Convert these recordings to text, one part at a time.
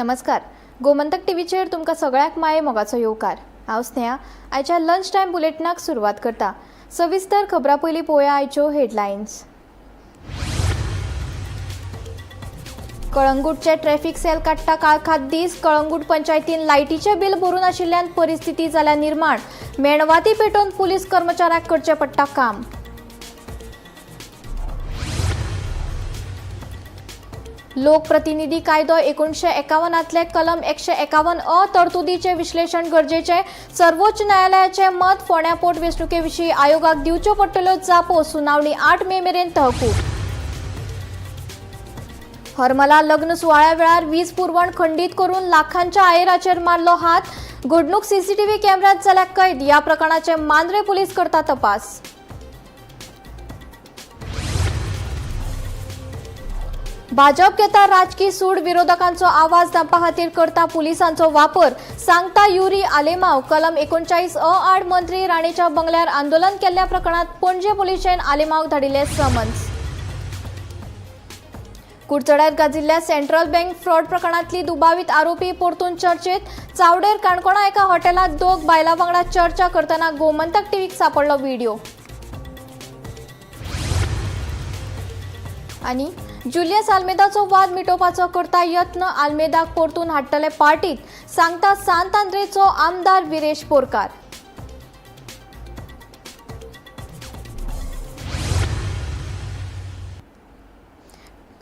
नमस्कार, गोमंतक टीव्हीचेर तुमकां सगळ्यांक माये मोगाचो येवकार. हांव स्नेहा आयच्या लंच टायम बुलेटिनाक सुरवात करता. सविस्तर खबरां पयलीं पळोवया आयच्यो हेडलायन्स. कळंगूटचे ट्रॅफिक सेल काडटा काळखात दीस. कळंगूट पंचायतीन लायटीचें बिल भरूं नाशिल्ल्यान परिस्थिती जाल्या निर्माण. मेणवाती पेटोवन पुलीस कर्मचाऱ्याक करचें पडटा काम. लोकप्रतिनिधी कायदो 1951तले कलम 151 अ तरतुदीचे विश्लेषण गरजेचे. सर्वोच्च न्यायालयाचे मत. फोंड्या पोट वेंचणुके आयोगाक दिवच्यो पडटल्यो जापो. सुनावणी 8 मे मेरेन तहकूब. हरमला लग्न सुवाळ्या वेळार वीज पुरवण खंडीत करून लाखांच्या आयराचेर मारलो हात. घडणूक सीसीटीव्ही कॅमेऱ्यात जाल्या कैद. या प्रकरणाचे मांद्रे पुलीस करता तपास. भाजप घेता राजकी सूड. विरोधकांचो आवाज दामपा खातीर करता पुलिसांचो वापर, सांगता युरी आलेमाव. कलम 39 अ आड मंत्री राणेच्या बंगल्यार आंदोलन केल्ल्या प्रकरणात पणजे पुलिशेन आलेमाव धाडिल्ले समन्स. कुडचड्यार गाजिल्ल्या सेंट्रल बँक फ्रॉड प्रकरणातली दुबावीत आरोपी परतून चर्चेत. चावडेर काणकोणा एका हॉटेलात दोग बायलां वांगडा चर्चा करतना गोमंतक टीव्हीक सापडलो व्हिडिओ. आनी जुलियस आल्मेदाचो वाद मिटोवपाचो करता यत्न. आल्मेदाक परतून हाडटले पार्टीत, सांगता सांत आंद्रेचो आमदार विरेश बोरकार.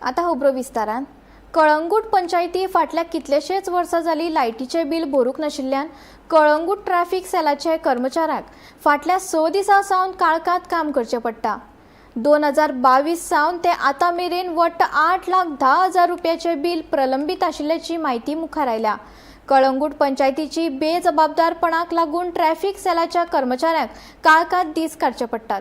आता खबरो विस्तारान. कळंगूट पंचायती फाटल्या कितलेशेच वर्सां जाली लायटीचें बिल भरूंक नाशिल्ल्यान कळंगूट ट्रॅफिक सेलाचे कर्मचाऱ्यांक फाटल्या 6 दिसां सावन काळखांत काम करचें पडटा. 2022 सावन ते आतां मेरेन वट्ट 8,10,000 रुपयाचें बिल प्रलंबीत आशिल्ल्याची म्हायती मुखार आयल्या. कळंगूट पंचायतीची बेजबाबदारपणाक लागून ट्रॅफिक सेलाच्या कर्मचाऱ्यांक काळखांत दीस काडचे पडटात.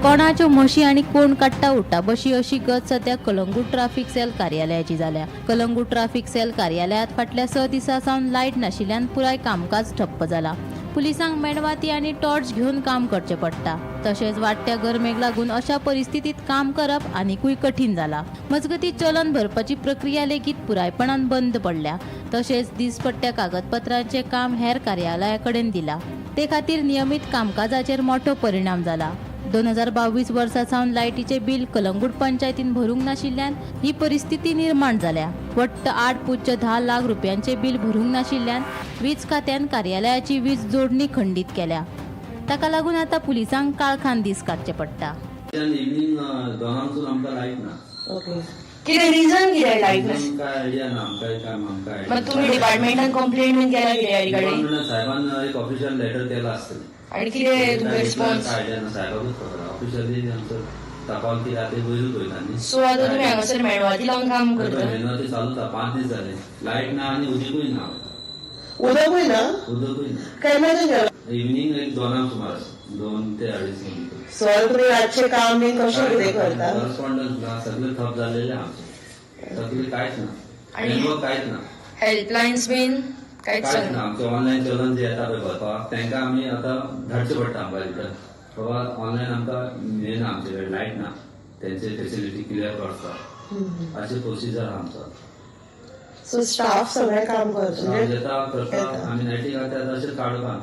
कोणाच्यो म्हशी आनी कोण काडटा उठाबशी अशी गत सध्या कलंगूट ट्राफिक सेल कार्यालयाची जाल्या. कलंगूट ट्राफिक सेल कार्यालयात फाटल्या 6 दिसां सावन लायट नाशिल्ल्यान पुराय कामकाज ठप्प जाला. पुलिसांक मेणवाती आनी टॉर्च घेवन काम करचें पडटा. तशेंच वाडट्या गरमेक लागून अशा परिस्थितीत काम करप आनिकूय कठीण जाला. मजगती चलन भरपाची प्रक्रिया लेगीत पुरायपणान बंद पडल्या. तशेंच दिसपट्ट्या कागदपत्रांचें काम हेर कार्यालया कडेन दिलां. ते खातीर नियमीत कामकाजाचेर मोठो परिणाम जाला. 2022 वर्सा सावन लायटीचें बिल कलंगूट पंचायतीन भरूंक नाशिल्ल्यान ही परिस्थिती निर्माण जाल्या. वट्ट 8.10 लाख रुपयांचें बिल भरूंक नाशिल्ल्यान वीज खात्यान कार्यालयाची वीज जोडणी खंडीत केल्या. ताका लागून आतां पुलिसांक काळखान दीस काडचे पडटा. इव्हनिंग 2 सून आमकां लायट ना. ओके, कितें रिजन कितें लायट ना? काय आयडिया ना आमकां, काय आमकां. मग तुम्ही डिपार्टमेंटान कंप्लेंट बीन केला कितें रिगार्डिंग? साहेबान एक ऑफिशियल लेटर केला आसतलें. आणि कितें तुमकां रिस्पॉन्स? काय आयडिया ना, साहेबाकूच खबर. ऑफिशियली आमचो टपाल कितें आतां वयरूच वयता न्ही. सो आतां तुमी हांगासर मेणवाती लावन काम करता? मेणवाती चालूच आहा, 5 दीस जाले लायट ना आनी उदीकूय ना. उदकूय ना? उदकूय ना. केन्ना गेला? इव्हनिंग एक 2 सुमार आसा, 2 ते 2.5 भितर. सो आता तुमी रातचें काम बीन कशें कितें करता? करस्पॉन्डन्स ना, सगळें ठप जाल्लेलें आमचें, सगळें कांयच ना. आणि- नेटवर्क कांयच ना. हेल्पलायन्स बीन कांयच कांयच ना. आमचें ऑनलायन चलन जे येता पळय भरपाक, तांकां आमी आतां धाडचें पडटा आमकां रिटर्न, बाबा ऑनलायन आमकां हें ना, आमचे कडेन लायट ना, तेंचे फेसिलिटी क्लियर करता, अशें प्रोसिजर आहा आमचो. सो स्टाफ सगळें काम करता म्हणजे? येता करता, आमी नायटीक आतां अशें काडपा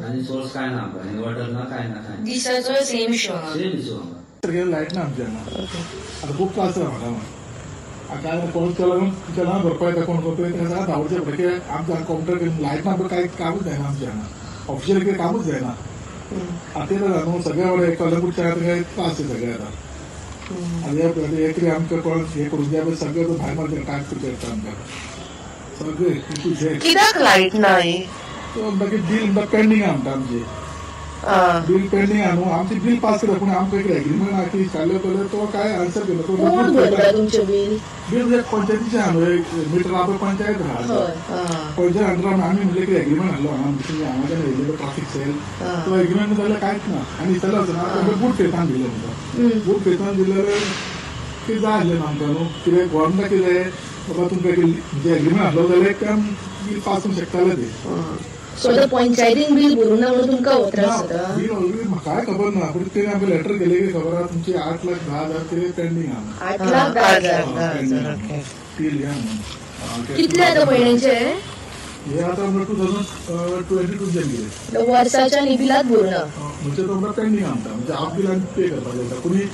आनी सोर्स काय ना आमकां, इन्वर्टर ना, काय ना, काय ना. दिसाचो सेम इशू हांगा. सेम इशू आमकां. सारकें लायट ना आमच्या हांगा. आतां खूब त्रास जाला म्हाका. आतां काय कोण चलन चलन भरपा येता, कोण करता तेका सगळ्या धांवचें पडटा कित्याक आमच्या कावंटर लायट ना, काय कामूच जायना आमच्या हांगा, ऑफिशियल कितें कामूच जायना. आतां तें जाता न्हू सगळें बरें कलंगूटच्या आतां त्रास सगळे आतां. आनी हे कितें आमकां कोण हें करूंक जाय पळय, सगळें भायर मारचें कांयच करचें पडटा आमकां सगळें ए टू झेड. कित्याक लायट ना ही? तो मागीर बील म्हणटा पेंडींग आहा म्हणटा आमचें. आं. बिल पेंडींग आहा न्हू आमचें, बिल पास केलं पूण आमकां एक एग्रीमेंट आहा की विचारलें जाल्यार तो काय आन्सर केलो तो. कोण भरता तुमचें बील? बिल म्हणजे पंचायतीचें आहा न्हू, मिटर आहा पळय पंचायत आहा. आं. पंचायत अंडर आमी म्हणलें की एग्रीमेंट हाडलो हांगा हांगाच्यान येयलेलो ट्राफीक सेल, तो एग्रीमेंट जाल्यार कांयच ना. आनी विचारलें वचना गुड फेथान दिलें म्हणटा, गुड फेथान दिलें जाल्यार कितें जाय आसलें न्हू आमकां न्हू, कितें गव्हर्मेंटाक कितें बाबा तुमकां म्हणजे एग्रीमेंट हाडलो जाल्यार एक बिल पास करूंक शकताले ते. सो आतां पंचायतीन बील भरूंक ना म्हणून तुमकां हो त्रास जाता. बिल ऑलरेडी म्हाकाय खबर ना, पूण तेणी आमकां लेटर केले की खबर आहा तुमची 8,10,000 कितें पेंडींग आहा. 8,10,000. 10,000, ओके. बिल हें म्हणून. कितले आतां म्हयन्याचे? हे आतां आमकां 2022 च्यान गेले. वर्साच्या न्ही बिलात भरूं ना. म्हणजे तो आमकां पेंडींग आमकां, म्हणजे हाफ बील आमी पे करपाक जाता, कोणी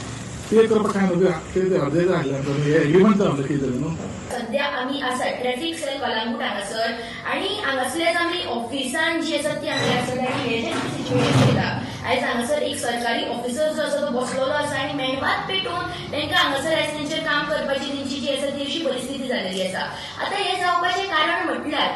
पे करपाक काय न्हू, ते अर्दे आसले आमकां हे एग्रीमेंट जाता कितें जालें न्हू. सध्या आमी आसा ट्रॅफिक सेल कलांगूट हांगासर आनी हांगासरल्याच आमी ऑफिसान जी आसा ती आमी आसा आनी हें जें सिच्युएशन येता आयज हांगासर एक सरकारी ऑफिसर जो आसा तो बसलेलो आसा आनी मेणवात पेटोवन तांकां हांगासर आयज तेंचेर काम करपाची तेंची जी आसा ती अशी परिस्थिती जाल्लेली आसा. आतां हें जावपाचें कारण म्हटल्यार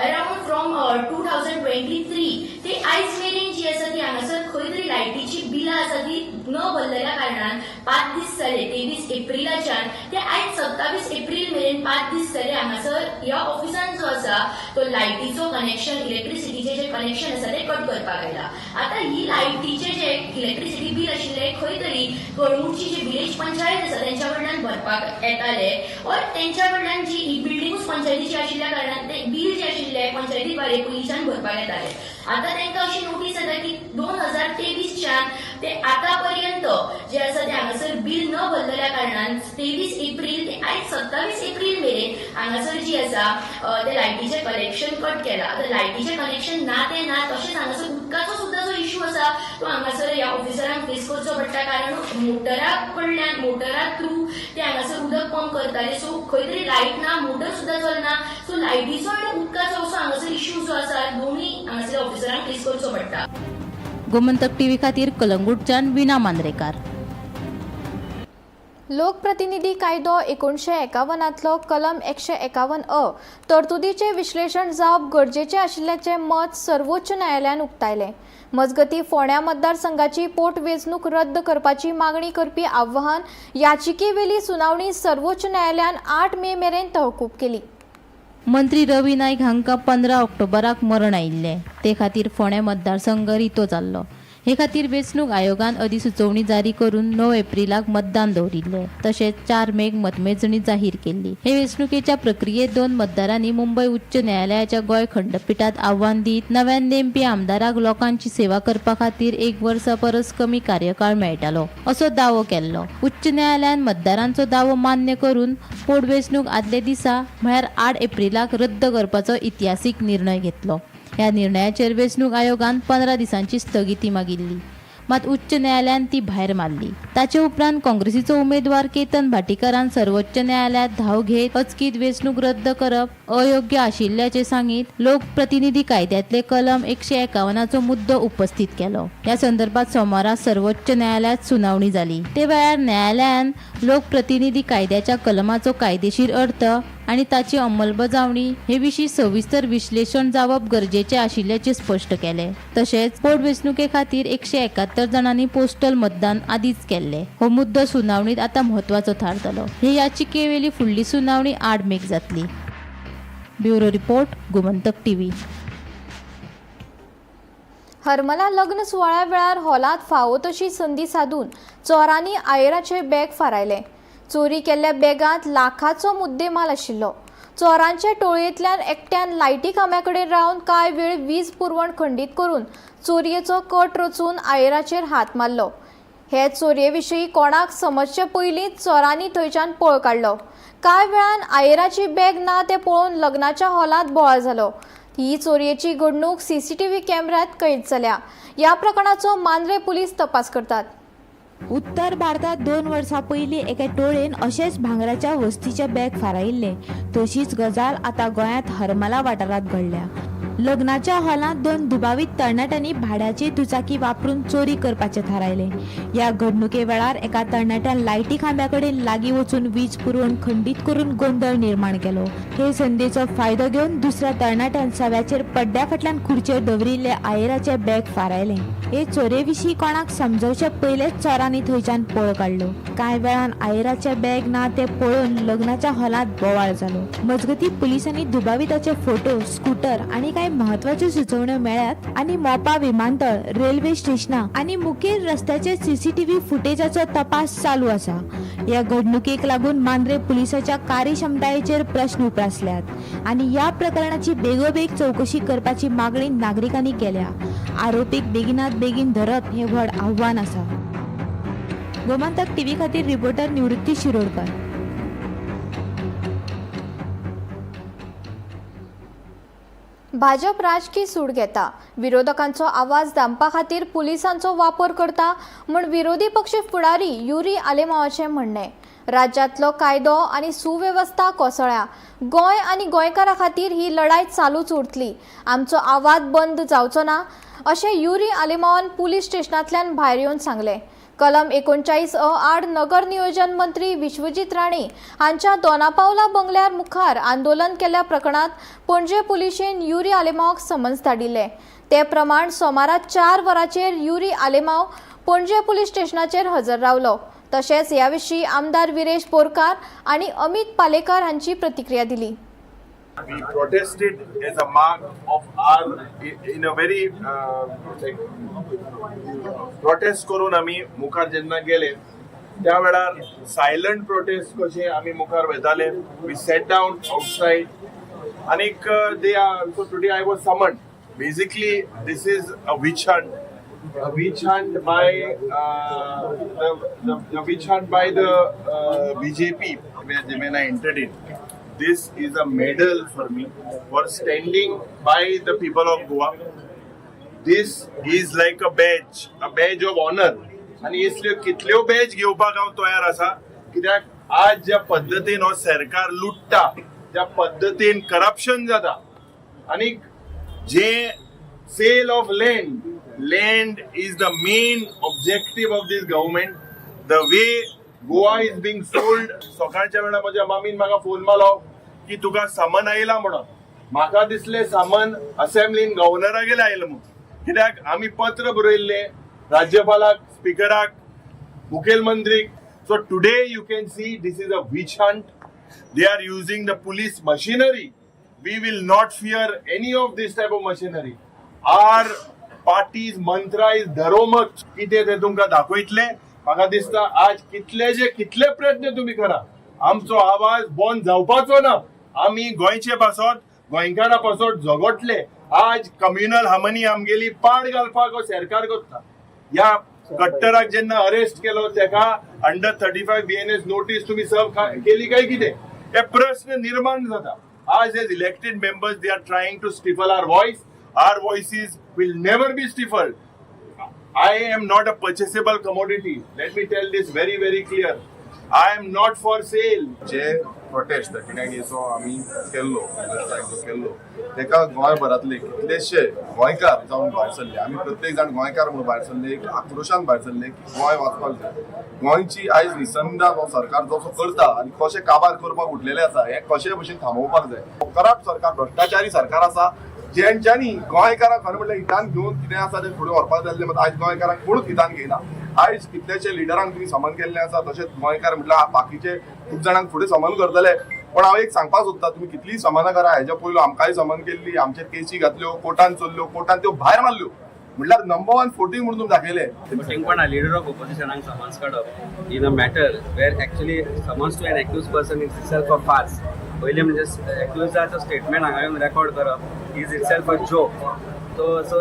अरावंड फ्रॉम 2023 ते आयज मेरेन जी आसा ती हांगासर खंय तरी लायटीची बिलां आसा ती न भरलेल्या कारणान 5 दीस जाले, 23 एप्रिलाच्यान ते आयज 27 एप्रील मेरेन 5 दीस जाले हांगासर ह्या ऑफिसान जो आसा तो लायटीचो कनेक्शन, इलेक्ट्रिसिटीचें जें कनेक्शन आसा तें कट करपाक आयला. आतां ही लायटीचें जें इलेक्ट्रिसिटी बील आशिल्लें खंय तरी कळंगूटची जी विलेज पंचायत आसा तेंच्या कडल्यान भरपाक येतालें ऑर तेंच्या कडल्यान जी ही बिल्डिंगूच पंचायतीची आशिल्ल्या कारणान तें बील जें आशिल्लें पंचायती द्वारे पयलींच्यान भरपाक येतालें. आतां तांकां अशी नोटीस येता की 2023च्यान ते आतां पर्यंत जे आसा ते हांगासर बील न भरलेल्या कारणान 23 एप्रील ते आयज 27 एप्रील मेरेन हांगासर जी आसा ते लायटीचें कनेक्शन कट केलां. आतां लायटीचें कनेक्शन ना तें ना, तशेंच हांगासर उदकाचो सुद्दां जो इशू आसा तो हांगासर ह्या ऑफिसरांक फेस करचो पडटा, कारण मोटरा कडल्यान मोटरा थ्रू ते हांगासर उदक पंप करताले. सो खंय तरी लायट ना, मोटर सुद्दां चलना, सो लायटीचो आनी उदकाचो असो हांगासर इशू जो आसा दोनूय हांगासर ऑफिसरांक फेस करचो पडटा. गोमंतक टीव्ही खातीर कलंगूटच्यान विना मांद्रेकार. लोकप्रतिनिधी कायदो 1951 कलम 151 अ तरतुदीचें विश्लेशण जावप गरजेचें आशिल्ल्याचें मत सर्वोच्च न्यायालयान उक्तायलें. मजगतीं फोंड्या मतदारसंघाची पोटवेंचणूक रद्द करपाची मागणी करपी आव्हान याचिकेवेली सुनावणी सर्वोच्च न्यायालयान 8 मे मेरेन तहकूब केली. मंत्री रवी नायक हांकां 15 ऑक्टोबराक मरण आयिल्लें. ते खातीर फोंडें मतदारसंघ रितो जाल्लो. हे खातीर वेंचणूक आयोगान अधिसुचोवणी जारी करून 9 एप्रिलाक मतदान दवरिल्लें. तशेंच 4 मेक मतमेजणी जाहीर केल्ली. हे वेंचणुकेच्या प्रक्रियेत 2 मतदारांनी मुंबय उच्च न्यायालयाच्या गोंय खंडपिठात आव्हान दीत नव्यान नेमपी आमदाराक लोकांची सेवा करपा खातीर 1 वर्सा परस कमी कार्यकाळ मेळटालो असो दावो केल्लो. उच्च न्यायालयान मतदारांचो दावो मान्य करून पोटवेंचणूक आदले दिसा म्हळ्यार 8 एप्रिलाक रद्द करपाचो इतिहासीक निर्णय घेतलो. ह्या निर्णयाचेर वेंचणूक आयोगान 15 दिसांची स्थगिती मागिल्ली, मात उच्च न्यायालयान ती भायर मारली. ताचे उपरांत काँग्रेसीचो उमेदवार केतन भाटीकारान सर्वोच्च न्यायालयात धाव घेत अचकीत वेंचणूक रद्द करप अयोग्य आशिल्ल्याचें सांगीत लोकप्रतिनिधी कायद्यातले कलम 151 मुद्दो उपस्थित केलो. ह्या संदर्भात सोमारा सर्वोच्च न्यायालयात सुनावणी जाली. ते वेळार न्यायालयान लोकप्रतिनिधी कायद्याच्या कलमाचो कायदेशीर अर्थ आनी ताची अंमलबजावणी हे विशीं सविस्तर विश्लेशण जावप गरजेचें आशिल्ल्याचें स्पश्ट केलें. तशेंच पोटवेंचणुके खातीर 171 जाणांनी पोस्टल मतदान आदींच केल्लें. हो मुद्दो सुनावणीत आतां म्हत्वाचो थारतलो. हे याचिकेवेली फुडली सुनावणी 8 मेक जातली. Bureau report, Gomantak TV. Harmala लग्न सुवाळ्या वेळार हॉलांत फावो तशी संदी सादून चोरांनी आयराचे बॅग फारायलें. चोरी केल्ल्या बॅगांत लाखाचो मुद्देमाल आशिल्लो. चोरांचे टोळयेंतल्यान एकट्यान लायटी खांब्या कडेन रावन कांय वेळ वीज पुरवण खंडीत करून चोरयेचो कट रचून आयराचेर हात मारलो. हे चोरये विशीं कोणाक समजचे पयलींच चोरांनी थंयच्यान पळ काडलो. कांय वेळान आयराची बॅग ना तें पळोवन लग्नाच्या हॉलांत बोवाळ जालो. ही चोरयेची घडणूक सीसीटीव्ही कॅमेऱ्यांत कैद जाल्या. ह्या प्रकरणाचो मांद्रे पुलीस तपास करतात. उत्तर भारतात 2 वर्सां पयलीं एके टोळयेन अशेंच भांगराच्या वस्तीचे बॅग फारायिल्ले. तशीच गजाल आतां गोंयांत हरमला वाठारांत घडल्या. लग्नाच्या हॉलांत 2 दुबावीत तरणाट्यांनी भाड्याची दुचाकी वापरून चोरी करपाचें थारायलें. ह्या घडणुके वेळार एका तरणाट्यान लायटी खांब्या कडेन लागीं वचून वीज पुरवण खंडीत करून गोंदळ निर्माण केलो. हे संदीचो फायदो घेवन दुसऱ्या तरणाट्यान सव्याचेर पड्ड्या फाटल्यान खुर्चेर दवरिल्ले आयेराचे बॅग फारायलें. हे चोरये विशीं कोणाक समजवचे पयलेच चोरांनी थंयच्यान पळ काडलो. कांय वेळान आयेराचे बॅग ना तें पळोवन लग्नाच्या हॉलांत बोवाळ जालो. मजगतीं पुलिसांनी दुबाविताचे फोटो, स्कूटर आनी कांय कांय म्हत्वाच्यो सुचोवण्यो मेळ्ळ्यात आनी मोपा विमानतळ, रेल्वे स्टेशनां आनी मुखेल रस्त्याचे सीसीटीव्ही फुटेजाचो तपास चालू आसा. ह्या घडणुकेक लागून मांद्रे पुलिसाच्या कार्यक्षमतायेचेर प्रश्न उप्रासल्यात आनी ह्या प्रकरणाची बेगोबेग चवकशी करपाची मागणी नागरिकांनी केल्या. आरोपीक बेगिनात बेगीन धरप हें व्हड आव्हान आसा. गोमंतक टीव्ही खातीर रिपोर्टर निवृत्ती शिरोडकर. भाजप राजकी सूड घेता, विरोधकांचो आवाज दामपा खातीर पुलिसांचो वापर करता म्हूण विरोधी पक्ष फुडारी युरी आलेमावाचें म्हणणें. राज्यांतलो कायदो आनी सुवेवस्था कोसळ्या. गोंय आनी गोंयकारां खातीर ही लढाय चालूच उरतली, आमचो आवाज बंद जावचो ना, अशें युरी आलेमावान पुलीस स्टेशनांतल्यान भायर येवन सांगलें. कलम 39 अ आड नगर नियोजन मंत्री विश्वजीत राणे हांच्या दोनापावला बंगल्यार मुखार आंदोलन केल्ल्या प्रकरणात पणजे पुलिशेन युरी आलेमावाक समन्स धाडिल्ले. ते प्रमाण सोमारा 4 वरांचेर युरी आलेमाव पणजे पुलीस स्टेशनाचेर हजर रावलो. तशेंच ह्या विशीं आमदार विरेश बोरकार आनी अमित पालेकार हांची प्रतिक्रिया दिली. We protested as a mark of our, in a very like protest करून आमी मुखार जेन्ना गेले त्या वेळार सायलंट प्रोटेस्ट कशे आमी मुखार वेताले. We sat down outside आनीक they are, so today I was summoned. Basically, this is a witch hunt, a witch hunt by the witch hunt by the BJP when I entered in. This is a medal for me for standing by the people of Goa. This is like a badge of honor. आनी इसल्यो कितल्यो badge घेवपाक हांव तयार आसा, कित्याक आज ज्या पद्दतीन हो सरकार लुट्टा, ज्या पद्दतीन करप्शन जाता आनी जे sale of land, land is the main objective of this government. The way Goa is being sold. सकाळच्या वेळार म्हज्या मामीन म्हाका फोन मारलो की तुका समन आयला म्हणून. म्हाका दिसलें समन असेंब्लीन गव्हर्नरागेर आयलां म्हणून, कित्याक आमी पत्र बरयल्लें राज्यपालाक, स्पिकराक, मुखेलमंत्रीक. So today you can see this is a witch hunt. They are using the police machinery. We will not fear any of this type of machinery. Our party's mantra is धरोमत. कितें तें तुमकां दाखयतले. म्हाका दिसता आज कितलेचे कितले प्रयत्न तुमी करा, आमचो आवाज बंद जावपाचो ना. आमी गोंयचे पासत, गोंयकारा पासत झगडले. आज कम्युनल हार्मनी आमगेली पाड घालपाक हो सरकार करता. ह्या कट्टराक जेन्ना अरेस्ट केलो तेका under 35 BNS notice तुमी सर्व केली काय कितें, हे प्रश्न निर्माण जाता. आज as elected members, they are trying to stifle our voice. Our voices will never be stifled. I am not a purchasable commodity. Let me tell this very, very clear. I am not for sale. J protest 39 echo आमी केल्लो, hunger strike जो केल्लो, तेका गोंयभरांतले कितलेशे गोंयकार जावन भायर सरले. आमी प्रत्येक जाण गोंयकार म्हणून भायर सरले, एक आक्रोशान भायर सरले की गोंय वाचपाक जाय. गोंयची आयज निसंदा हो सरकार जसो करता आनी कशें काबार करपाक उठलेले आसा, हें कशे भशेन थांबोवपाक जाय. करप्ट सरकार, भ्रष्टाचारी सरकार आसा, जेंच्यांनी गोंयकारांक खरें म्हणल्यार हितान घेवन कितें आसा तें फुडें व्हरपाक जाय आसलें, मात आयज गोंयकारांक कोणूच हितान घेयना. आयज कितलेशे लिडरांक तुमी समन केल्लें आसा. तशेंच गोंयकार म्हटल्यार बाकीचे खूब जाणांक फुडें समन करतले. पण हांव एक सांगपाक सोदता, तुमी कितलीय समनां करा, हेज्या पयलू आमकांय समन केल्ली, आमचेर केसी घातल्यो, कोर्टान चल्ल्यो, कोर्टान त्यो भायर मारल्यो. म्हटल्यार नंबर वन फोटींग म्हणून तुमी दाखयले. फटींगपणा. लिडर ऑफ ऑपोजिशनाक समन्स काडप in a matter where actually summons to an accused person is itself a farce. पयलीं म्हणजे एक्युजाचो स्टेटमेंट हांगा येवन रेकॉर्ड करप is itself a joke. So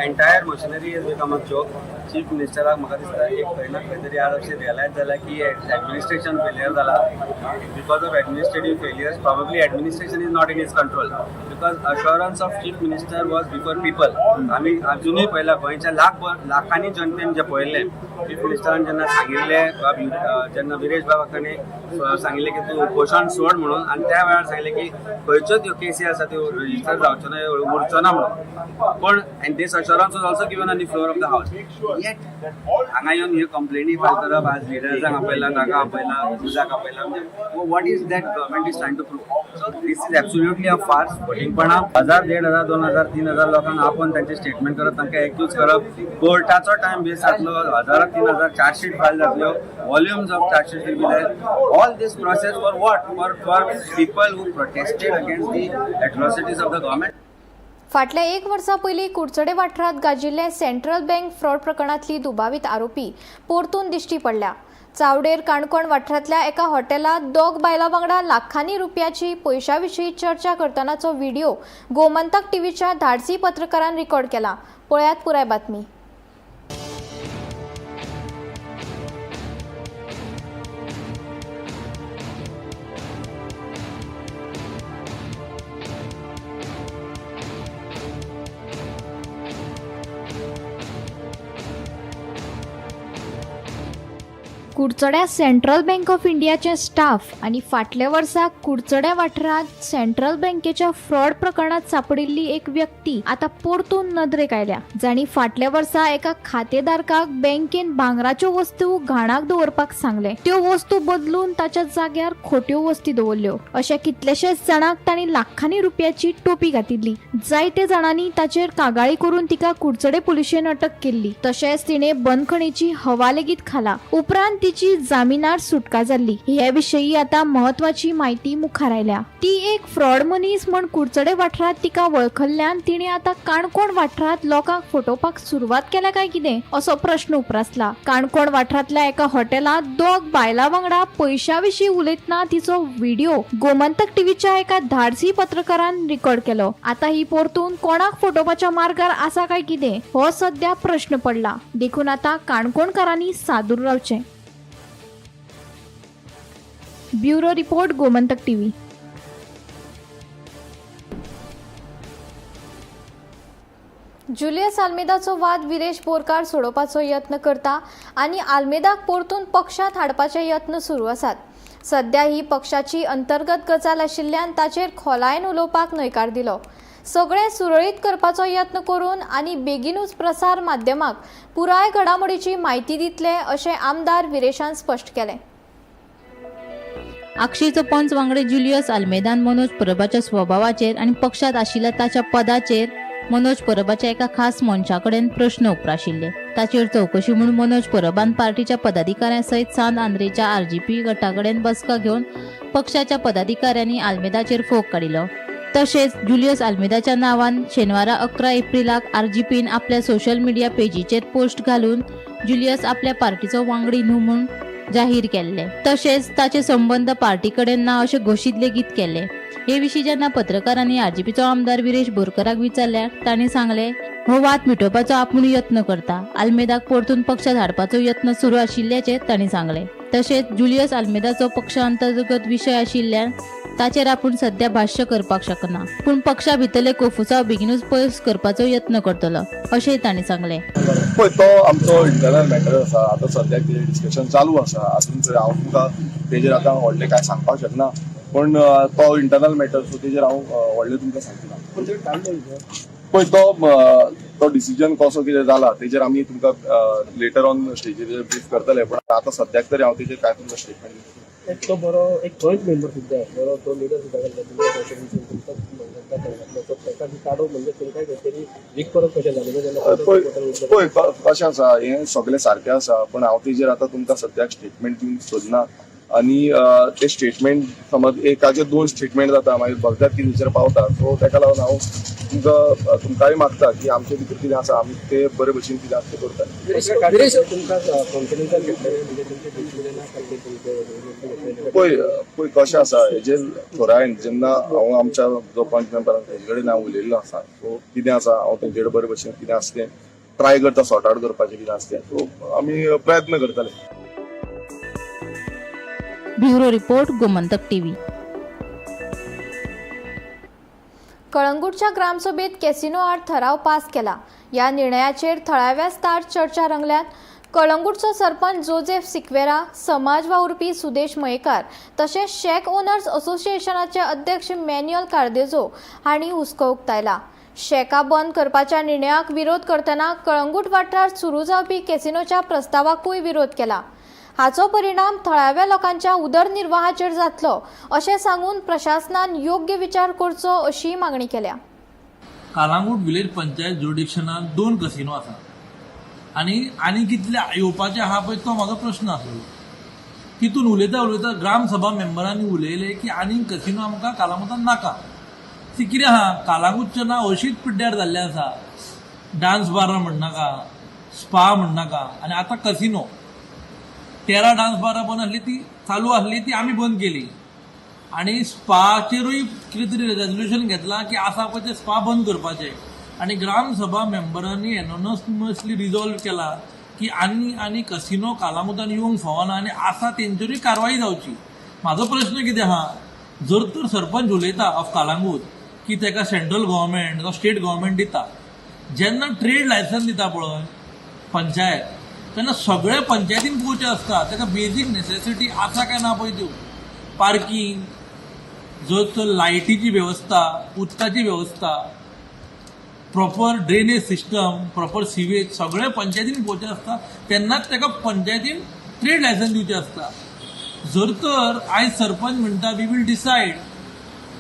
entire machinery is become a joke. Chief मिनिस्टराक म्हाका दिसता एक खंय ना खंय तरी आज अशें रियलायज जालां की एडमिनिस्ट्रेशन फेलियर जाला. Because of administrative failures, probably administration is not in his control, because assurance of Chief Minister was before people. आमी अजुनूय पळयला, गोंयच्या लाख लाखांनी जनतेन जे पळयल्लें, चीफ मिनिस्टरान जेन्ना सांगिल्लें, बाब जेन्ना विरेश बाबा तांणी सांगिल्लें की तूं उपोशण सोड म्हणून, आनी त्या वेळार सांगिल्लें की खंयच्योच ह्यो केसी आसा त्यो रजिस्टर जावच्यो ना, उरच्यो ना म्हणून. पण and this assurance was also given on the floor of the house. Yet हांगा येवन ह्यो कंप्लेनी फायल करप, आज लिडर्सांक आपयला, ताका आपयला, झुजाक आपयला, म्हणजे what is that government is trying to prove? So this is absolutely a farce. फटींगपणा. हजार, 1,500, 2,000, 3,000 लोकांक आपोवन तांचे स्टेटमेंट करप, तांकां एक्यूज करप, कोर्टाचो टायम वेस्ट जातलो. हजार, 3,000 चार्जशीट फायल जातल्यो, volumes of chargesheet will be there. All this process for what? For people who protested against the atrocities of the government. फाटल्या एक वर्सा पयलीं कुडचडे वाठारांत गाजिल्ले सेंट्रल बँक फ्रॉड प्रकरणांतली दुबावीत आरोपी परतून दिश्टी पडल्या. चावडेर काणकोण वाठारांतल्या एका हॉटेलांत दोग बायलां वांगडा लाखांनी रुपयाची पयशां विशीं चर्चा करतनाचो व्हिडिओ गोमंतक टीव्हीच्या धाडसी पत्रकारान रिकॉर्ड केला. पळयात पुराय बातमी. कुडचड्या सेंट्रल बँक ऑफ इंडियाचे स्टाफ आनी फाटल्या वर्सा कुडचड्या वाठारांत सेंट्रल बँकेच्या फ्रॉड प्रकरणात सापडिल्ली एक व्यक्ती आतां परतून नदरेक आयल्या, जांणी फाटल्या वर्सा एका खातेधारकाक बँकेन भांगराच्यो वस्तू घाणाक दवरपाक सांगले. त्यो वस्तू बदलून ताच्या जाग्यार खोट्यो वस्ती दवरल्यो. अशा कितलेशेच जाणांक तांणी लाखांनी रुपयाची टोपी घातिल्ली. जायते जाणांनी ताचेर कागाळी करून तिका कुडचडे पुलिशेन अटक केल्ली. तशेंच तिणें बंदखणीची हवा लेगीत खाला. उपरांत तिची जामिनार सुटका जाल्ली. हे विशीं आतां म्हत्वाची म्हायती मुखार आयल्या. ती एक फ्रॉड मनीस म्हूण कुडचडे वाठारांत तिका वळखल्ल्यान तिणें आतां काणकोण वाठारांत लोकांक फटोवपाक सुरवात केल्या काय कितें असो प्रश्न उप्रासला. काणकोण वाठारांतल्या एका हॉटेलांत दोग बायलां वांगडा पयशां विशीं उलयतना तिचो व्हिडिओ गोमंतक टीव्हीच्या एका धाडसी पत्रकारान रिकॉर्ड केलो. आतां ही परतून कोणाक फटोवपाच्या मार्गार आसा काय कितें हो सद्या प्रश्न पडला. देखून आतां काणकोणकारांनी सादूर रावचें. Bureau report, Gomantak TV. Julius आल्मेदाचो वाद विरेश बोरकार सोडोवपाचो यत्न करता आनी आल्मेदाक परतून पक्षांत हाडपाचे यत्न सुरू आसात. सध्या ही पक्षाची अंतर्गत गजाल आशिल्ल्यान ताचेर खोलायेन उलोवपाक न्हयकार दिलो. सगळें सुरळीत करपाचो यत्न करून आनी बेगीनूच प्रसार माध्यमाक पुराय घडामोडीची म्हायती दितले अशें आमदार विरेशान स्पश्ट केलें. आक्षीचो पंच वांगडी जुलियस आल्मेदान मनोज परबाच्या स्वभावाचेर आनी पक्षांत आशिल्ल्या ताच्या पदाचेर मनोज परबाच्या एका खास मनशा कडेन प्रश्न उप्राशिल्ले. ताचेर चवकशी म्हूण मनोज परबान पार्टीच्या पदाधिकाऱ्यां सयत सांत आंद्रेच्या आरजीपी गटा कडेन बसका घेवन पक्षाच्या पदाधिकाऱ्यांनी आल्मेदाचेर फोग काडिल्लो. तशेंच जुलियस आल्मेदाच्या नांवान शेनवारा 11 एप्रिलाक आरजीपीन आपल्या सोशल मिडिया पेजीचेर पोस्ट घालून जुलियस आपल्या पार्टीचो वांगडी न्हू म्हूण जाहीर केल्ले. तशेंच ताचे संबंद पार्टी कडेन ना अशें घोशीत लेगीत केले. हे विशीं जेन्ना पत्रकारांनी आरजीपीचो आमदार विरेश बोरकराक विचारल्यार तांणी सांगले, हो वाद मिटोवपाचो आपूण यत्न करता. आल्मेदाक परतून पक्षांत हाडपाचो यत्न सुरू आशिल्ल्याचें तांणी सांगले. तशेंच जुलियस आल्मेदाचो पक्षा अंतर्गत विशय आशिल्ल्यान ताचेर आपूण सध्या भाश्य करपाक शकना, पूण पक्षा भितरले कोफुसांव बेगीनूच पयस करपाचो यत्न करतलो अशेंय तांणी सांगले. पळय, तो आमचो इंटरनल मॅटर आसा. आतां सद्याक तेजेर डिस्कशन चालू आसा. आजून तरी हांव तुमकां तेजेर आतां व्हडलें कांय सांगपाक शकना, पूण तो इंटरनल मॅटर, सो तेजेर हांव व्हडलें तुमकां सांगना. पळय, तो डिसिजन कसो कितें जाला तेजेर आमी तुमकां लेटर ऑन स्टेजीर ब्रीफ करतले, पूण आतां सद्याक तरी हांव तेजेर कांय तुमकां स्टेटमेंट दिवंक एक तो बरो एक थंयच मेंबर सुद्दां बरो तो लिडर सुद्दां ताका काडून म्हणजे तुमकां खंय तरी वीक परत कशें जालें? पळय कशें आसा, हें सगळें सारकें आसा, पूण हांव तेजेर आतां तुमकां सद्याक स्टेटमेंट दिवंक सोदना. आनी ते स्टेटमेंट समज एकाचे दोन स्टेटमेंट जाता, मागीर भगतात कितें पावता. सो ताका लागून हांव तुमकां तुमकांय मागता की आमचे भितर कितें आसा आमी ते बरे भशेन कितें आसा तें करता. पळय पळय कशें आसा हेजेर थोरायन जेन्ना हांव आमच्या जो पंच मेंबर आसा तेजे कडेन हांव उलयल्लो आसा. सो कितें आसा हांव तेंचे कडेन बरे भशेन कितें आसा तें ट्राय करता सॉर्ट आवट करपाचें कितें आसा तें. सो आमी प्रयत्न करतले. Bureau report, Gomantak TV. कळंगूटच्या ग्रामसभेत कॅसिनो आड ठराव पास केला. ह्या निर्णयाचेर थळाव्या स्टार चर्चा रंगल्यात. कळंगूटचो सरपंच जोजेफ सिक्वेरा, समाज वावुरपी सुदेश मयेकार तशेंच शॅक ओनर्स असोसिएशनाचे अध्यक्ष मॅन्युअल कार्देजो हांणी हुस्को उक्तायला. शॅका बंद करपाच्या निर्णयाक विरोध करतना कळंगूट वाठारांत सुरू जावपी कॅसिनोच्या प्रस्तावाकूय विरोध केला. हाचो परिणाम थळाव्या लोकांच्या उदरनिर्वाहाचेर जातलो अशें सांगून प्रशासनान योग्य विचार करचो अशी मागणी केल्या. कालांगूट विलेज पंचायत जुरिडिक्शनान 2 कसिनो आसा आनी आनी कितले येवपाचे आहा पळय तो म्हाजो प्रश्न आसलो. तितून उलयता उलयता ग्रामसभा मेंबरांनी उलयले की आनीक कसिनो आमकां कालांगुटान नाका. ती कितें आहा, कालांगूटचें नांव अशीच पिड्ड्यार जाल्लें आसा. डान्स बारां म्हणनाका, स्पा म्हणनाका, आनी आतां कसिनो. 13 डान्स बारां बंद आसली, ती चालू आसली, ती आमी बंद केली. आनी स्पाचेरूय कितें तरी रेजोल्युशन घेतलां की आसा पळय ते स्पा बंद करपाचे. आनी ग्रामसभा मेंबरांनी एनोनमसली रिजॉल्व केला की आनी आनी कसिनो कालांगुटान येवंक फावना आनी आसा तेंचेरूय कारवाई जावची. म्हाजो प्रश्न कितें आहा, जर तर सरपंच उलयता ऑफ कालांगूट की ताका सेंट्रल गव्हर्मेंट जावं स्टेट गव्हर्मेंट दिता, जेन्ना ट्रेड लायसन्स दिता पळय पंचायत, तेन्ना सगळे पंचायतीन पळोवचें आसता ताका बेजीक नेसेसिटी आसा काय ना पळय त्यो, पार्कींग, जर तर लायटीची वेवस्था, उदकाची वेवस्था, proper drainage system, proper sewage, सगळें पंचायतीन पळोवचें आसता, तेन्नाच ताका पंचायतीन ट्रेड लायसन्स दिवचें आसता. जर तर आयज सरपंच म्हणटा we will decide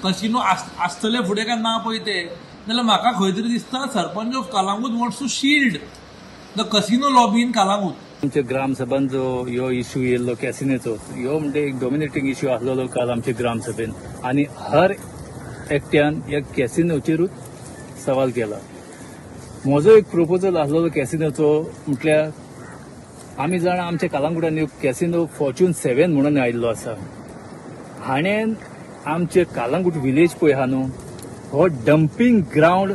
casino आसतले फुडें काय ना पळय ते, जाल्यार म्हाका खंय तरी दिसता sarpanch of Calangute wants to shield the casino lobby in Calangute. आमच्या ग्रामसभान जो ह्यो इश्यू येयल्लो कॅसिनोचो, ह्यो म्हणजे एक डॉमिनेटींग इश्यू आसलेलो काल आमच्या ग्रामसभेन, आनी हर एकट्यान ह्या कॅसिनोचेरूच सवाल केला. म्हजो एक प्रपोजल आसलेलो कॅसिनोचो, म्हटल्यार आमी जाणा आमच्या कालांगुटान एक कॅसिनो फॉर्च्यून 7 म्हणून आयिल्लो आसा. हाणें आमचे कालांगूट विलेज पळय आहा न्हू, हो डंपींग ग्रावंड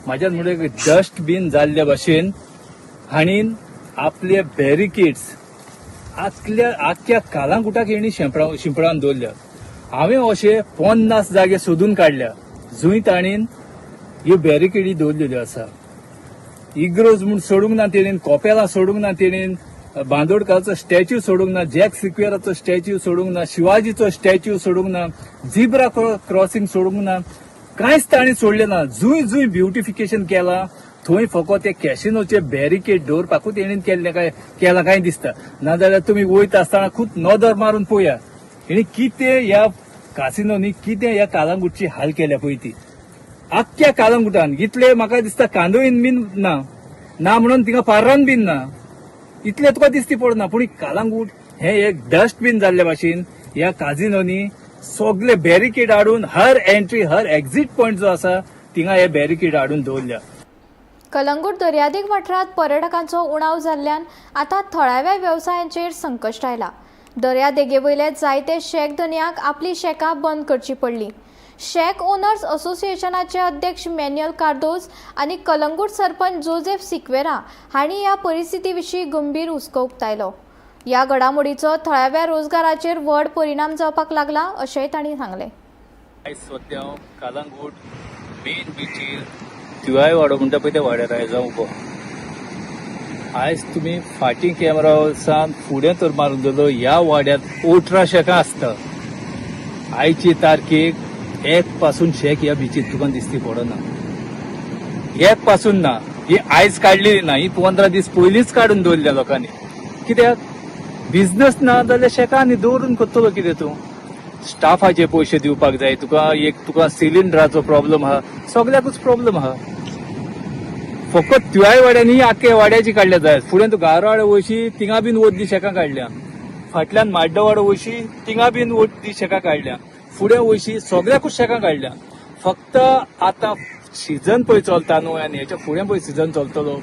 म्हाज्यान म्हणजे डस्टबीन जाल्ल्या भाशेन हाणीन आपले बॅरिकेड्स आख्या कालांगुटाक हेणी शिंपडावन दवरल्या. हांवें अशे 50 जागे सोदून काडल्या जंय ताणेन ह्यो बॅरिकेडी दवरलेल्यो आसा. इग्रोज म्हूण सोडूंक ना तेणेन, कोपेलां सोडूंक ना तेणेन, बांदोडकाराचो स्टॅच्यू सोडूंक ना, जॅक सिक्वेराचो स्टॅच्यू सोडूंक ना, शिवाजीचो स्टॅच्यू सोडूंक ना, झिब्रा क्रॉसिंग सोडूंक ना, कांयच ताणें सोडलें ना. जंय जंय ब्युटिफिकेशन केलां थंय फकत ते कॅसिनोचे बॅरिकेड दवरपाकूच तेणेन केल्लें काय केलां काय दिसता. नाजाल्यार तुमी वयता आसतना खूब नदर मारून पळया हेणी कितें ह्या कासिनोनी कितें ह्या कालांगुटची हाल केल्या पळय ती. आख्ख्या कालांगुटान इतले म्हाका दिसता कांदोळीन बीन ना ना म्हणून थिंगा पार्रान बीन ना, इतले तुका दिसती पडना. पूण कालांगूट हे एक डस्टबीन जाल्ले भाशेन ह्या काजिनोनी सगले बॅरिकेड हाडून हर एंट्री हर एक्झिट पॉयंट जो आसा थिंगा हे बॅरिकेड हाडून दवरल्या. कलंगूट दर्यादेग वाठारांत पर्यटकांचो उणाव जाल्ल्यान आतां थळाव्या वेवसायांचेर संकश्ट आयला. दर्यादेगे वयले जायते शॅक धनयांक आपली शॅकां बंद करची पडली. शॅक ओनर्स असोसिएशनाचे अध्यक्ष मॅन्युअल कार्दोज आनी कलंगूट सरपंच जोसेफ सिक्वेरा हांणी ह्या परिस्थिती विशीं गंभीर हुस्को उक्तायलो. ह्या घडामोडीचो थळाव्या रोजगाराचेर व्हड परिणाम जावपाक लागला अशेंय तांणी सांगलें. आयज सद्या हांव कालांगूट मेन बिचीर तिवायवाडो म्हणटा पळय त्या वाड्यार आयज हांव उबो. आयज तुमी फाटीं कॅमेरा वचान फुडें तर मारून दवरलो, ह्या वाड्यांत 18 शॅकां आसता. आयचे तारखेक एक पासून शॅक ह्या बिचीर तुका दिसती पडना, एक पासून ना. ही आयज काडलेली ना, ही 15 दीस पयलींच काडून दवरल्या लोकांनी. कित्याक बिझनस ना जाल्यार शॅकां आनी दवरून करतलो कितें तूं? स्टाफाचे पयशे दिवपाक जाय तुका, एक तुका सिलिंडराचो प्रॉब्लम आहा, सगल्याकूच प्रॉब्लम आहा. फकत तुयाय वाड्यांनी आख्खे वाड्याची काडल्या जाय. फुडें तूं गारवाडो वयशी थिंगा बीन वद्दी शेकां काडल्या, फाटल्यान माड्डवाडो वयशी थिंगा बीन वद्दी शेकां काडल्या, फुडें वयशी सगल्याकूच शेकां काडल्या. फक्त आतां सिजन पळय चलता न्हू, आनी हेच्या फुडें पळय सिजन चलतलो,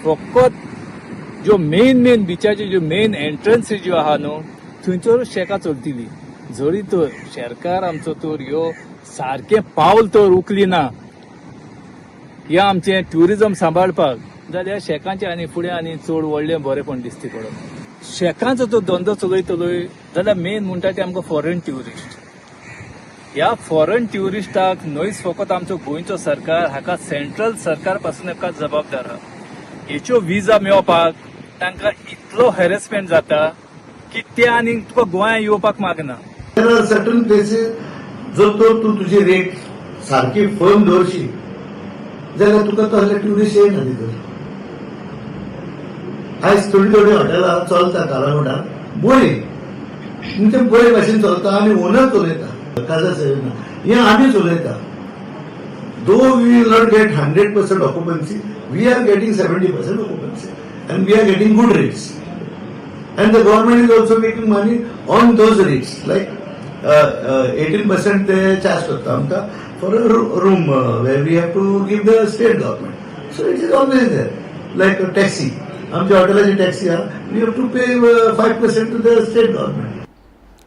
फकत ज्यो मेन मेन बिचाच्यो ज्यो मेन एंट्रन्सी ज्यो आहा न्हू थंयसरूच शेकां चलतली. जरी तर सरकार आमचो तर ह्यो सारकें पावल तर उखली ना ह्या आमचें ट्युरिजम सांबाळपाक, जाल्यार शेकांचें आनी फुडें आनी चड व्हडलें बरेंपण दिसती पडना. शेकांचो तो धंदो चलयतलोय जाल्यार मेन म्हणटा ते आमकां फॉरेन ट्युरिस्ट. ह्या फॉरेन ट्युरिस्टाक न्हयच फकत आमचो गोंयचो सरकार, हाका सेंट्रल सरकार पासून एका जबाबदार आहा. हेच्यो विजा मेळपाक तांकां इतलो हॅरेसमेंट जाता की ते आनी तुका गोंयांत येवपाक मागना. There are certain places जर तर तूं तुजी रेट सारकी फर्म दवरशी जाल्यार तुका तसले ट्युरिस्ट येना भितर. आयज थोडी थोडी हॉटेलां चलता कालांगुटान बरी, ते बरे भाशेन चलता आनी ओनर चलयता, काजा सेवन हें आमी चलयता. Though we will not get 100% occupancy, we are getting 70% occupancy and we are getting good rates. And the government is also making money on those rates. Like 18% ते चार्ज करता आमकां. for a room where we have to give the state government. So it is always there, like a taxi. आमच्या हॉटेलाची taxi आहा, we have to pay 5% to the state government.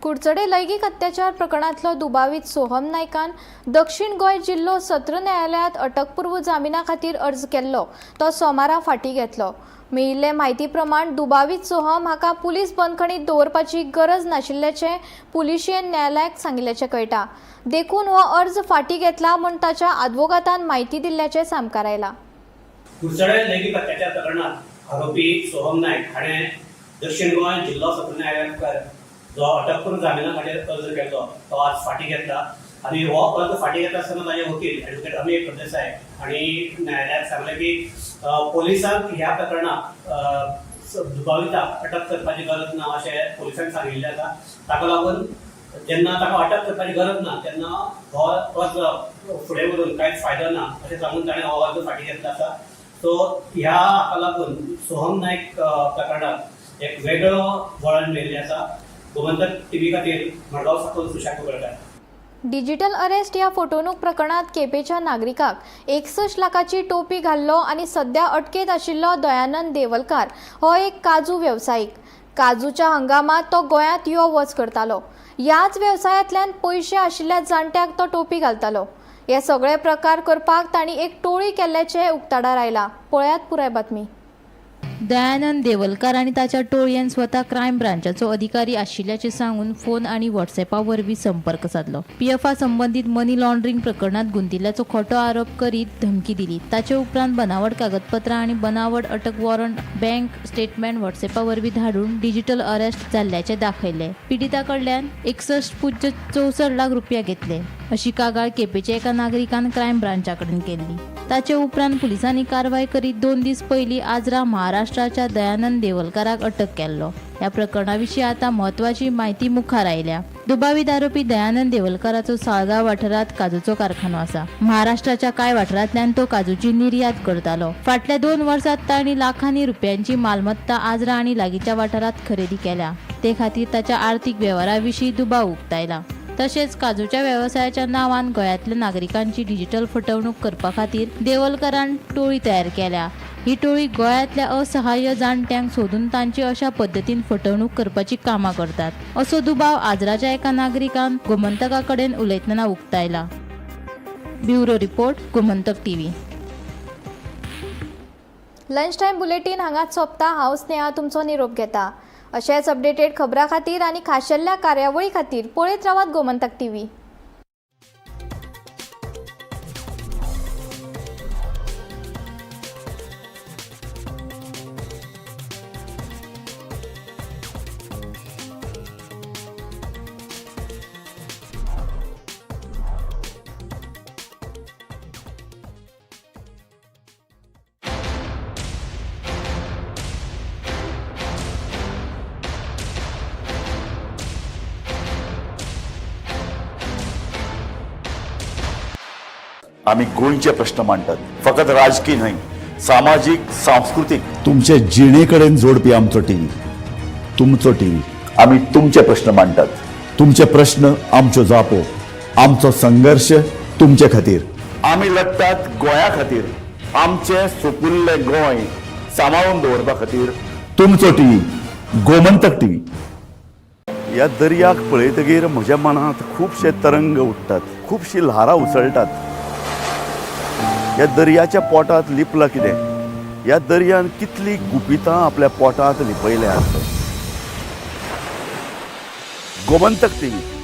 Curchorem लैंगीक अत्याचार प्रकरणांतलो दुबावीत सोहम नायकान दक्षिण गोंय जिल्लो सत्र न्यायालयांत अटकपूर्व जामिना खातीर अर्ज केल्लो, तो सोमारा फाटीं घेतलो. मेळिल्ले म्हायती प्रमाण दुबावीत सोहम हाका पुलीस बंदखणीत दवरपाची गरज नाशिल्ल्याचें पुलिशेन न्यायालयाक सांगिल्ल्याचें कळटा. देखून हो अर्ज फाटीं घेतला म्हूण ताच्या आदवोगादान म्हायती दिल्ल्याचें सामकार आयलां. कुडचडे लैंगीक अत्याचार प्रकरणात आरोपी सोहम नायक हाणें दक्षिण गोंय जिल्लो सत्र न्यायालया मुखार जो अटकपूर्व जामिना खातीर अर्ज केल्लो तो आज फाटीं घेतला आनी हो अर्ज फाटीं घेता आसतना ताजे वकील एडवोकेट अमेय प्रदेसाय हांणी न्यायालयाक सांगलें की पोलिसांक ह्या प्रकरणात दुबाविताक अटक करपाची गरज ना अशें पोलिसांक सांगिल्लें आसा. ताका लागून जेन्ना ताका अटक करपाची गरज ना तेन्ना हो अर्ज फुडें व्हरून कांयच फायदो ना अशें सांगून ताणें हो अर्ज फाटीं घेतला आसा. सो ह्या हाका लागून सोहम नायक प्रकरणाक एक वेगळो वळण मेळिल्लें आसा. गोमंतक टीव्ही खातीर मडगांव साकून सुशांत कुंकळकार. डिजिटल अरेस्ट ह्या फटवणूक प्रकरणात केपेंच्या नागरिकाक 61 लाखाची टोपी घाल्लो आनी सध्या अटकेंत आशिल्लो दयानंद देवलकार हो एक काजू वेवसायीक. काजूच्या हंगामात तो गोंयांत यो वच करतालो. ह्याच वेवसायांतल्यान पयशे आशिल्ल्या जाणट्याक तो टोपी घालतालो. हे सगळे प्रकार करपाक तांणी एक टोळी केल्ल्याचें उक्ताडार आयलां. पळयात पुराय बातमी. दयानंद देवलकार आनी ताच्या टोळयेन स्वता क्रायम ब्रांचाचो अधिकारी आशिल्ल्याचें सांगून फोन आनी व्हॉट्सॅपा वरवीं संपर्क सादलो. पीएफा संबंदीत मनी लॉन्ड्रिंग प्रकरणांत गुंतिल्ल्याचो खोटो आरोप करीत धमकी दिली. ताचे उपरांत बनावट कागदपत्रां आनी बनावट अटक वॉरंट, बँक स्टेटमेंट व्हॉट्सॅपा वरवीं धाडून डिजिटल अरेस्ट जाल्ल्याचें दाखयलें. पिडिता कडल्यान 61.64 लाख रुपया घेतले अशी कागाळ केपेंच्या एका नागरिकान क्रायम ब्रांचा कडेन केल्ली. ताचे उपरांत पुलिसांनी कारवाय करीत 2 दीस पयलीं आजरा महाराष्ट्राच्या दयानंद देवलकाराक अटक केल्लो. ह्या प्रकरणा विशीं आतां म्हत्वाची म्हायती मुखार आयल्या. दुबावीत आरोपी दयानंद देवलकाराचो साळगांव वाठारांत काजूचो कारखानो आसा. महाराष्ट्राच्या कांय वाठारांतल्यान तो काजूची निर्यात करतालो. फाटल्या 2 वर्सांत तांणी लाखांनी रुपयांची मालमत्ता आजरा आनी लागींच्या वाठारांत खरेदी केल्या. ते खातीर ताच्या आर्थिक वेव्हारा विशीं दुबाव उक्तायला. तशेंच काजूच्या वेवसायाच्या नांवान गोंयांतल्या नागरिकांची डिजिटल फटवणूक करपा खातीर देवलकारान टोळी तयार केल्या. ही टोळी गोंयांतल्या असहाय्य जाणट्यांक सोदून तांची अशा पद्दतीन फटवणूक करपाची कामां करतात असो दुबाव आजराच्या एका नागरिकान गोमंतका कडेन उलयतना उक्तायला. Bureau report, Gomantak TV. Lunch time bulletin हांगाच सोंपता. हांव स्नेहा तुमचो निरोप घेता. अशेच अपडेटेड खबरां खातीर आनी खाशेल्ल्या कार्यावळी खातीर पळयत रावात गोमंतक टीव्ही. आमी गोंयचे प्रश्न मांडटात, फकत राजकी न्हय, सामाजीक, सांस्कृतीक, तुमचे जिणे कडेन जोडपी आमचो टीव्ही, तुमचो टीव्ही. आमी तुमचे प्रश्न मांडटात, तुमचे प्रश्न आमच्यो जापो, आमचो संघर्श तुमचे खातीर. आमी लढटात गोंया खातीर, आमचें सुपुल्लें गोंय सांबाळून दवरपा खातीर. तुमचो टीव्ही, गोमंतक टीव्ही. ह्या दर्याक पळयतगीर म्हज्या मनांत खुबशे तरंग उठ्ठात, खुबशीं ल्हारां उसळटात. ह्या दर्याच्या पोटांत लिपलां कितें? ह्या दर्यान कितलीं गुपितां आपल्या पोटांत लिपयल्यांत? गोमंतक टीव्ही.